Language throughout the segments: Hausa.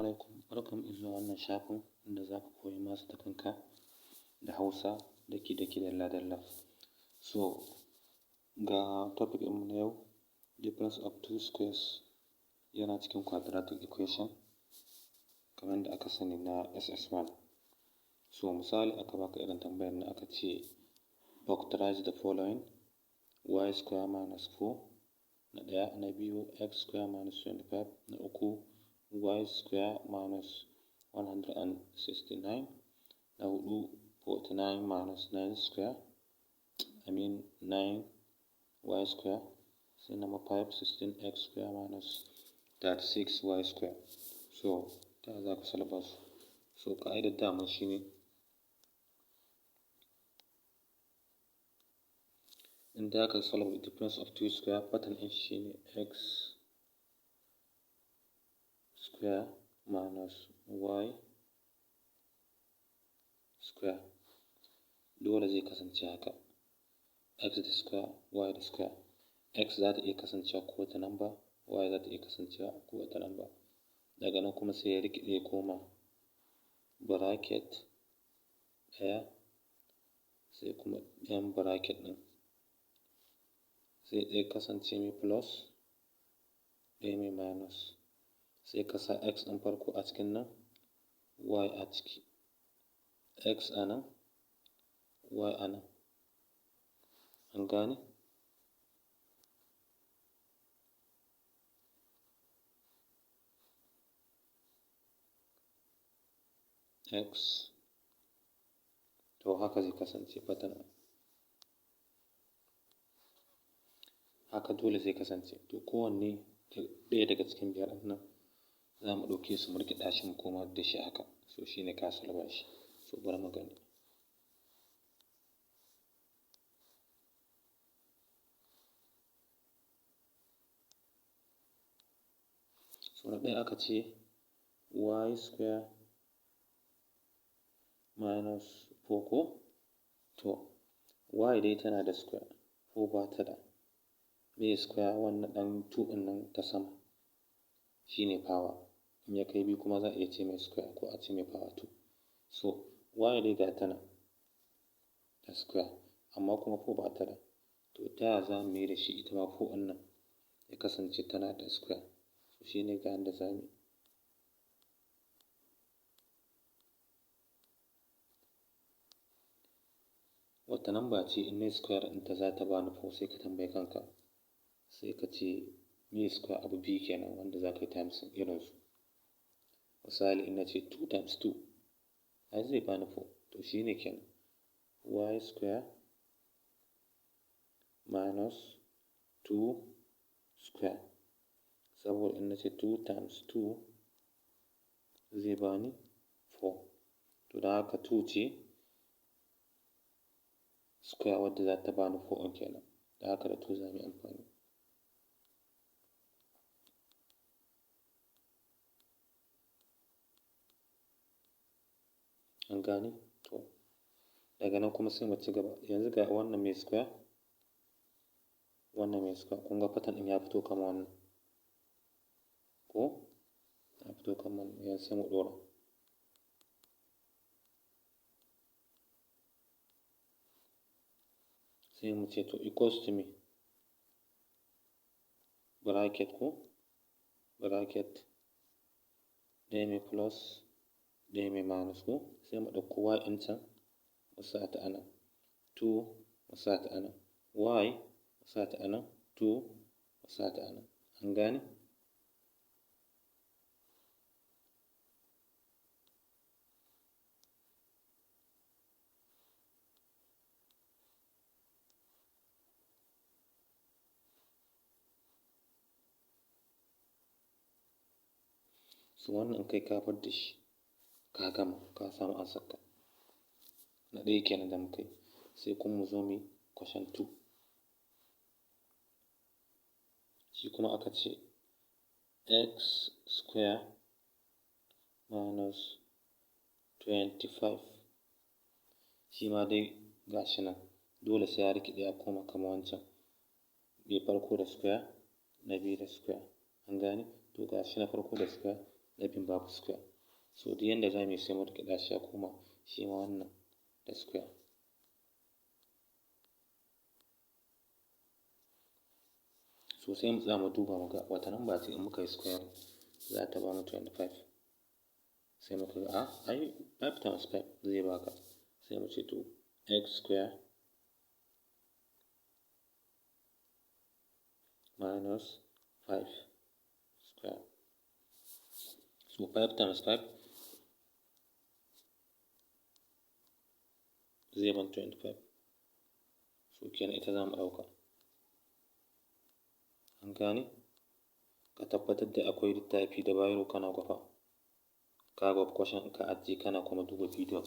Alaikum, barkanmu zuwa wannan shafin inda za ka koyi maths da kanka da Hausa, daki-daki, dalla-dalla. So ga topic ɗinmu na yau, difference of two squares, yana cikin quadratic equation kamar yadda aka sani na SS1. So misali, aka baka irin tambayar nan, aka ce factorize the following: y square minus 4 na ɗaya, na biyu x square minus 25, na uku y square minus 169, na huɗu 49 minus 9 square, I mean 9 y square, sai number 5 16 x square minus 36 y square. So ta za ka solve su? So ƙa'idar daman shi ne, in za ka solve difference of two square, pattern ɗin shi ne x square minus y square. Dole zai kasance haka, x da square, y da square. X za ta iya kasancewa kowace number, y za ta iya kasancewa kowace number. Daga nan kuma sai ya rikide ya koma bracket ɗaya, sai kuma ɗayan bracket ɗin, sai ɗaya kasance mai plus, ɗaya mai minus. Sai ka sa x ɗin farko a cikin nan, y a ciki, x a nan, y a nan. An gane? X, to haka zai kasance pattern, haka dole zai kasance. To kowanne ɗaya daga cikin biyar nan za mu ɗauke su, mu rikida shi, mu koma da shi haka. So shi ne ka solve shi. So bari mu gani. So na ɗaya aka ce y square minus 4, ko? To y dai tana da square, 4 ba ta da. Me square? Wannan ɗan 2 ɗin nan ta sama shi ne power. In ya kai biyu kuma za a iya ce mai square ko a ce mai power 2. So y dai ga ta nan da square, amma kuma 4 ba ta da. To ta yaya za mu mai da shi ita ma 4 ɗin nan ya kasance tana da square? So shi ne ga yanda za mu yi. Wata number ce in nayi square ɗinta za ta bani 4? Sai ka tambayi kanka. Sai ka ce me square? Abu biyu kenan wanda za ka yi times irinsu. Misali, in na ce 2 times 2, ai zai bani 4. To shi ne kenan y square minus 2 square. Saboda in na ce 2 times 2 zai bani 4. To don haka 2 ce square wadda za ta bani 4 ɗin kenan. Don haka da 2 za mu yi amfani. An gane? To daga nan kuma sai mu ci gaba. Yanzu ga wannan mai square, wannan mai square. Kun ga pattern ɗin ya fito kamar wannan. Ko? Ya fito kamar wannan. Yanzu sai mu ɗora. Sai mu ce to equals to me? Bracket, ko? Bracket ɗaya mai plus, ɗaya mai minus, ko? Sai mu ɗauko y ɗin can mu sa ta a nan. 2 mu sa ta a nan. Y mu sa ta a nan. 2 mu sa ta a nan. An gane? So wannan in kai ka da shi, ka gama, ka samu answer ka. Na ɗaya kenan da muka yi. Sai kuma mu zo mu yi question 2. Shi kuma aka ce x square minus 25. Shi ma dai ga shi nan. Dole sai ya rikide ya koma kamar wancan. Mai farko da square, na biyu da square. An gane? To ga shi na farko da square, na Na biyun babu square. So duk yanda za mu yi, sai mu rikida shi ya koma shi ma wannan da square. So sai mu tsaya mu duba mu ga wata number ce in muka yi square za ta ba mu 25. Sai muka ga, a ai 5 times 5 zai baka. Sai mu ce to x square minus 5 square. So 5 times 5 zai ban 25. So kenan ita za mu ɗauka. An gane? Ka tabbatar da akwai littafi da biro kana kwafa. Ka ga question, ka ajiye, kana kuma duba bidiyon.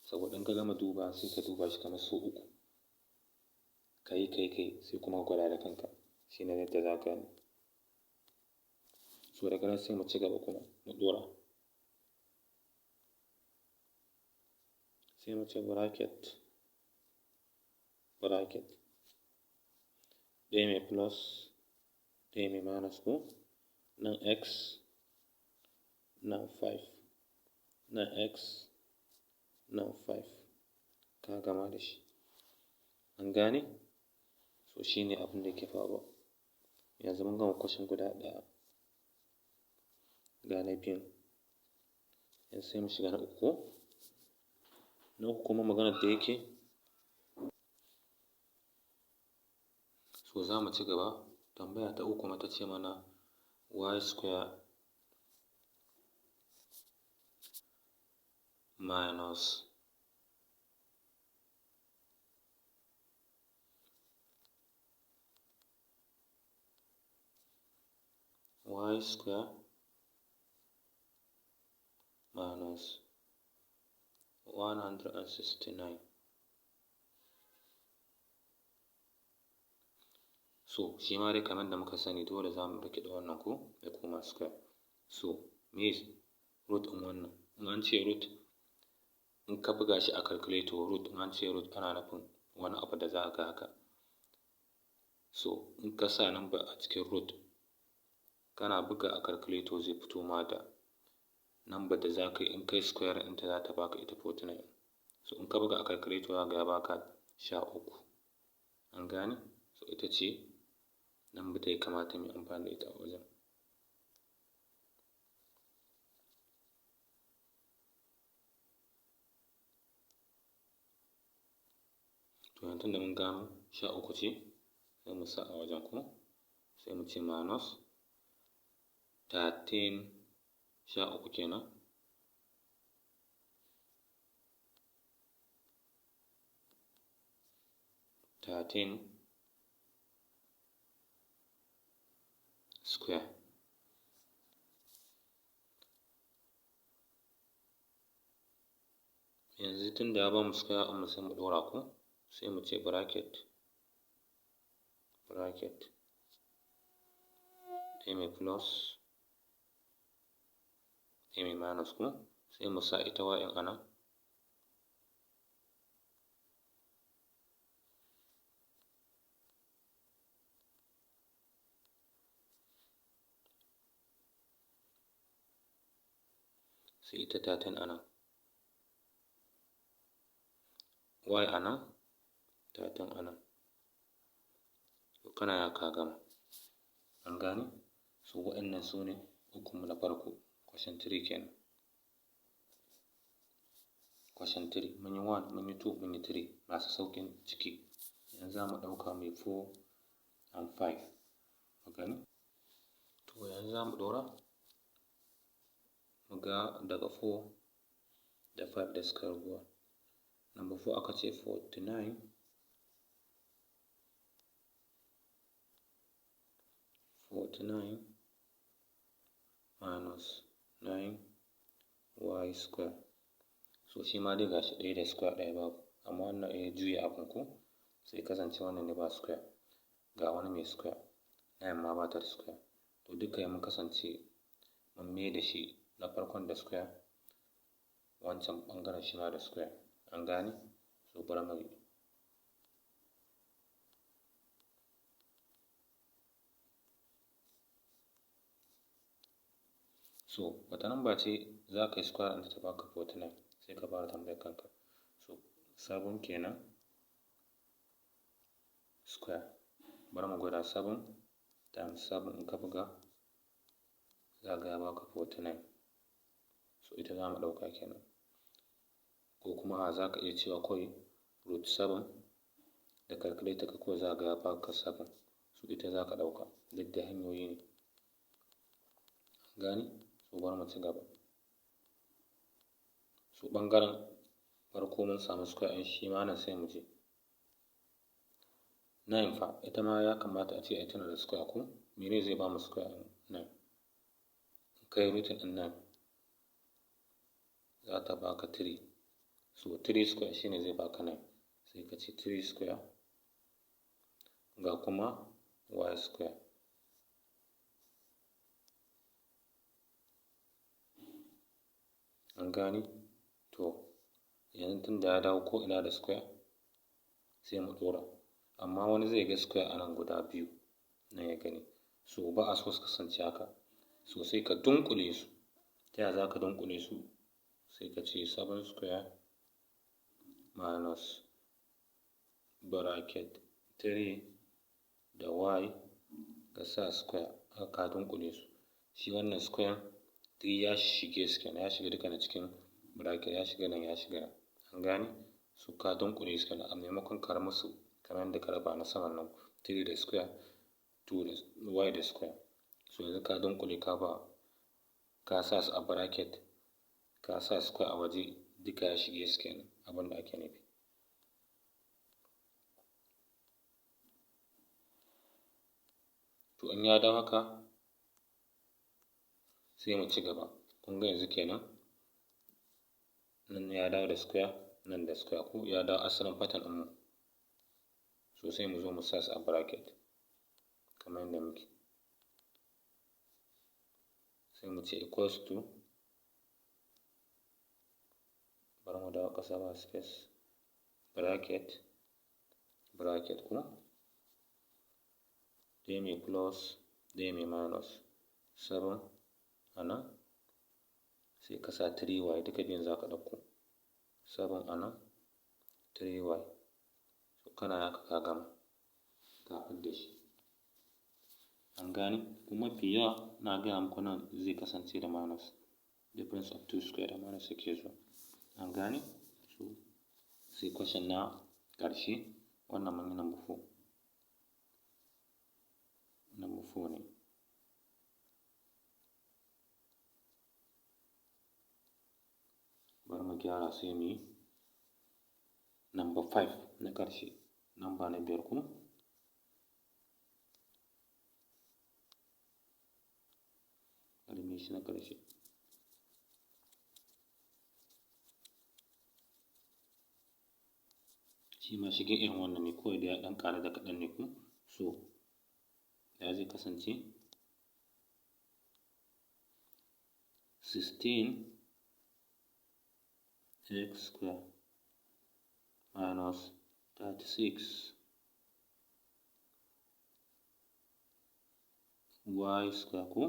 Saboda in ka gama duba, sai ka duba shi kamar sau uku. Ka yi, kai kai, sai kuma ka gwada da kanka. Shi ne yadda za ka gane. So daga nan sai mu ci gaba kuma mu ɗora. Sai mu ce bracket, bracket. Ɗaya mai plus, ɗaya mai minus ko? Nan x, nan 5, nan x, nan 5. Ka gama da shi. An gane? So shi ne abin da yake faruwa. Yanzu mun gama question guda ɗaya. Ga na biyun. Yanzu sai mu shiga na uku. Na uku kuma maganar da yake. So za mu ci gaba. Tambaya ta uku kuma ta ce mana y square minus y square minus 169. So shi ma dai kamar da muka sani, dole za mu rikida wannan ko ya koma square. So me root ɗin wannan? In an ce root, in ka buga shi a calculator, root, in an ce root ana nufin wani abu da za ka ga haka. So in ka sa number a cikin root, kana buga a calculator, zai fito ma da number da za ka yi in kai square ɗinta za ta baka ita 49. So in ka buga a calculator, za ka ga ya baka 13. An gane? So ita ce number da ya kamata mu yi amfani da ita a wajen. To yanzu tunda mun gano 13 ce, sai mu sa a wajen ko, sai mu ce minus 13, 13 kenan, 13 square. Yanzu tunda ya bamu square ɗin mu, sai mu ɗora ko, sai mu ce bracket, bracket, ɗaya mai plus, ɗaya mai minus ko, sai mu sa ita y ɗin a nan. Sai ita 13 a nan, y a nan, 13 a nan. To kana ya ka gama. An gane? So waɗannan su ne ukunmu na farko, question 3 kenan. Question 3, mun yi 1, mun yi 2, mun yi 3, masu sauƙin ciki. Yanzu za mu ɗauka mai 4 and 5. Mu gani? To yanzu za mu ɗora mu ga daga 4 da 5 da suka raguwa. Number 4 aka ce 49, 49 minus 9 y square. So shi ma dai gashi ɗaya da square, ɗaya babu, amma wannan ya juya abin ko, sai kasance wannan ne ba square, ga wani mai square, 9 ma ba ta da square. To duka mun kasance mun mai da shi na farkon da square, wancan ɓangaren shi ma da square. An gane? So bari mu yi. So wata number ce za ka yi square ɗinta ta baka 49? Sai ka fara tambayar kanka. So 7 kenan square. Bari mu gwada 7 times 7. In ka buga, za ga ya baka 49. So ita za mu ɗauka kenan. Ko kuma a za ka iya cewa kawai root 7 da calculator ka kawai, za ga ya baka 7. So ita za ka ɗauka. Duk da hanyoyi ne. Gane? So bari mu ci gaba. So ɓangaren farko mun samu square ɗin shi ma nan, sai mu je. 9 fa, ita ma ya kamata a ce ai tana da square ko? Mene zai ba mu square ɗin 9? In kai rooting ɗin 9, za ta baka 3. So 3 square shine zai baka 9. Sai ka ce 3 square, ga kuma y square. An gane? To yanzu tun da ya dawo ko ina da square, sai mu ɗora. Amma wani zai ga square a nan guda biyu nan ya gani. So ba a so su kasance haka. So sai ka dunƙule su. Ta yaya za ka dunƙule su? Sai ka ce 7 square minus bracket 3 da y, ka sa square. Haka ka dunƙule su. Shi wannan square duk ya shige su kenan, ya shiga duka na cikin bracket, ya shiga nan, ya shiga nan. An gane? So ka dunƙule su kenan a maimakon ka musu kamar yadda ka raba na saman nan, 3 da square, 2 da y da square. So yanzu ka dunƙule, ka ba ka sa su a bracket, ka sa square a waje, duka ya shige su kenan, abin da ake nufi. To in ya dawo haka, sai mu ci gaba. Kun ga yanzu kenan nan ya dawo da square, nan da square ko, ya dawo asalin pattern ɗinmu. So sai mu zo mu sa su a bracket kamar yadda muke. Sai mu ce equals to, bari mu dawo ƙasa ba space, bracket, bracket kuma ɗaya mai plus, ɗaya mai minus, 7 a nan, sai ka sa 3y. Duka biyun za ka ɗauko, 7 a nan, 3y. So kana haka ka gama, ka fidda shi. An gane? Kuma mafi yawa na gaya muku, nan zai kasance da minus. Difference of two square da minus yake zuwa. An gane? So sai question na ƙarshe. Wannan mun yi number 4. Number 4 ne. Bari mu gyara, sai mu yi number 5 na ƙarshe. Number na biyar kuma. Bari mu yi shi na ƙarshe. Shi ma shigen irin wannan ne, kawai da ya ɗan ƙaru da kaɗan ne ko. So ya zai kasance 16 x square minus 36 y square ko.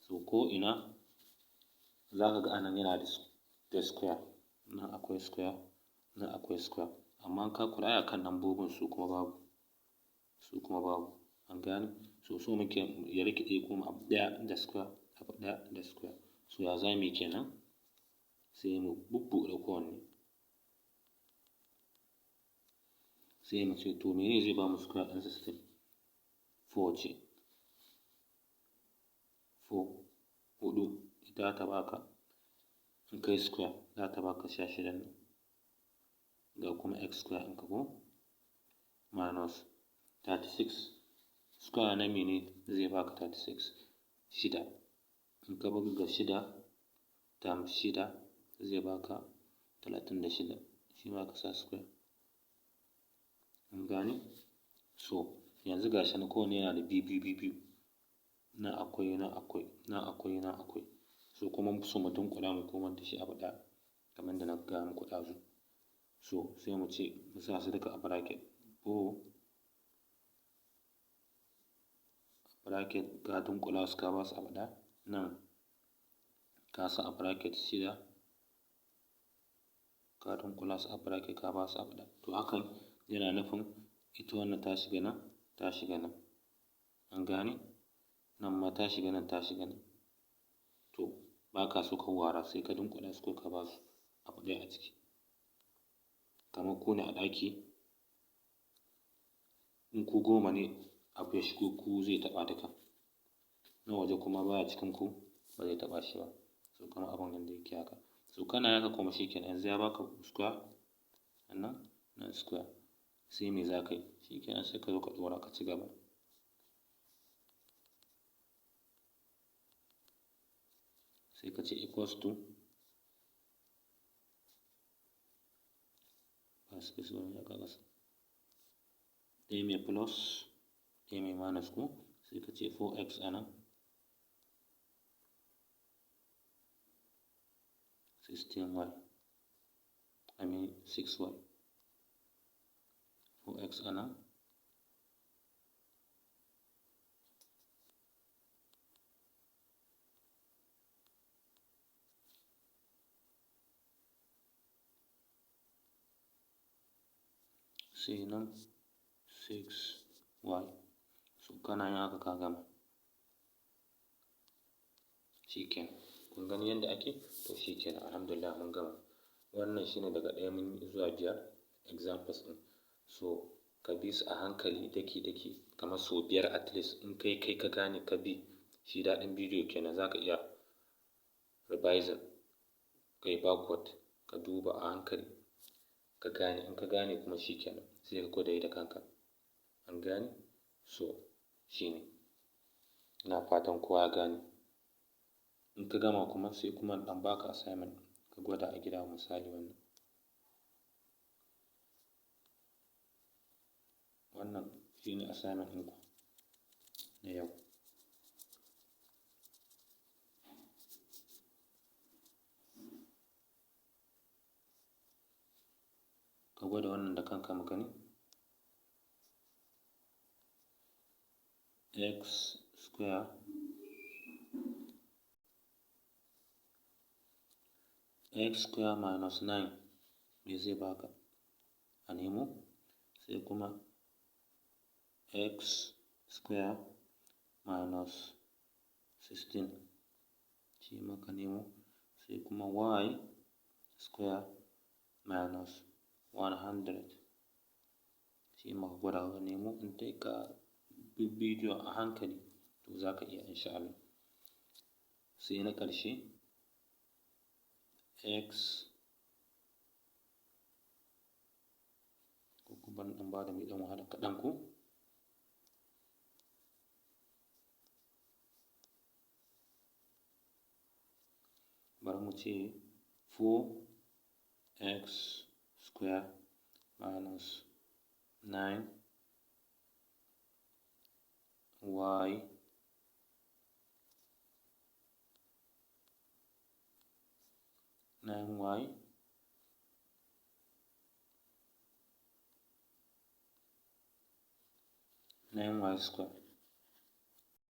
So ko ina za ka ga anan yana da square, nan akwai square, nan akwai square. Amma ka kula ai akan lambobin su kuma babu, su kuma babu. An gane? So so muke ya rikide ya koma abu ɗaya da square, abu ɗaya da square. So ya za mu yi kenan? Sai mu bubbuɗe kowanne. Sai mu ce to mene zai ba mu square ɗin 16? 4 ce. 4, huɗu, ita ta baka, in kai square za ta baka 16 nan. Ga kuma x square ɗinka ko, minus 36. Square na mene zai baka 36? Shida. In ka buga shida times shida, zai baka 36. Shi ma ka sa square. An gane? So yanzu ga shi nan kowanne yana da biyu biyu biyu biyu. Nan akwai, nan akwai, nan akwai, nan akwai. So kuma mun fi so mu dunƙula mu komar da shi abu ɗaya kamar yadda na gaya muku ɗazu. So sai mu ce mu sa su duka a bracket. Four bracket, ka dunƙula su ka ba su abu ɗaya. Nan Ka sa a bracket shida, ka dunƙula su a bracket, ka ba su abu ɗaya. To hakan yana nufin ita wannan ta shiga nan, ta shiga nan. An gane? Nan ma ta shiga nan, ta shiga nan. To ba ka so ka wara, sai ka dunƙula su ko ka ba su abu ɗaya a ciki. Kamar ku ne a ɗaki, in ku 10 ne, abu ya shigo ku zai taɓa duka. Na waje kuma baya cikin ku, ba zai taɓa shi ba. So kamar abun yanda yake haka. So kana haka kuma shi kenan, yanzu ya baka square nan, nan square. Sai me za ka yi? Shi kenan, sai ka zo ka ɗora ka ci gaba. Sai ka ce equals to, ba space ba ne a ƙasa. Ɗaya mai plus, ɗaya mai minus ko, sai ka ce 4x a nan. 16y, I mean 6y. 4x a nan. Sai nan 6y. So kana yin haka ka gama. Shi kenan. Kun gani yadda ake? To shi kenan, alhamdulillah, mun gama. Wannan shine daga ɗaya mun yi zuwa biyar examples ɗin. So ka bi su a hankali, daki daki, kamar sau biyar at least. In kai ka gane, ka bi shi, daɗin bidiyo kenan, za ka iya revising, ka yi backward, ka duba a hankali ka gane. In ka gane kuma shi kenan, sai ka gwada yi da kanka. An gane? So shine. Ina fatan kowa ya gane. In ka gama kuma, sai kuma in ɗan baka assignment ka gwada a gida, misali wannan. Wannan shine assignment ɗinku na yau. Ka gwada wannan da kanka mu gani. X square, x square minus 9, me zai baka? A nemo. Sai kuma x square minus 16, shi ma ka nemo. Sai kuma y square minus 100, shi ma ka gwada ka nemo. In dai ka bi bidiyo a hankali, to za ka iya, insha Allah. Sai na ƙarshe, x, ko kuma ɗan ba da mai ɗan wahala kaɗan ko. Bari mu ce 4x square minus 9 y 9y 9y square.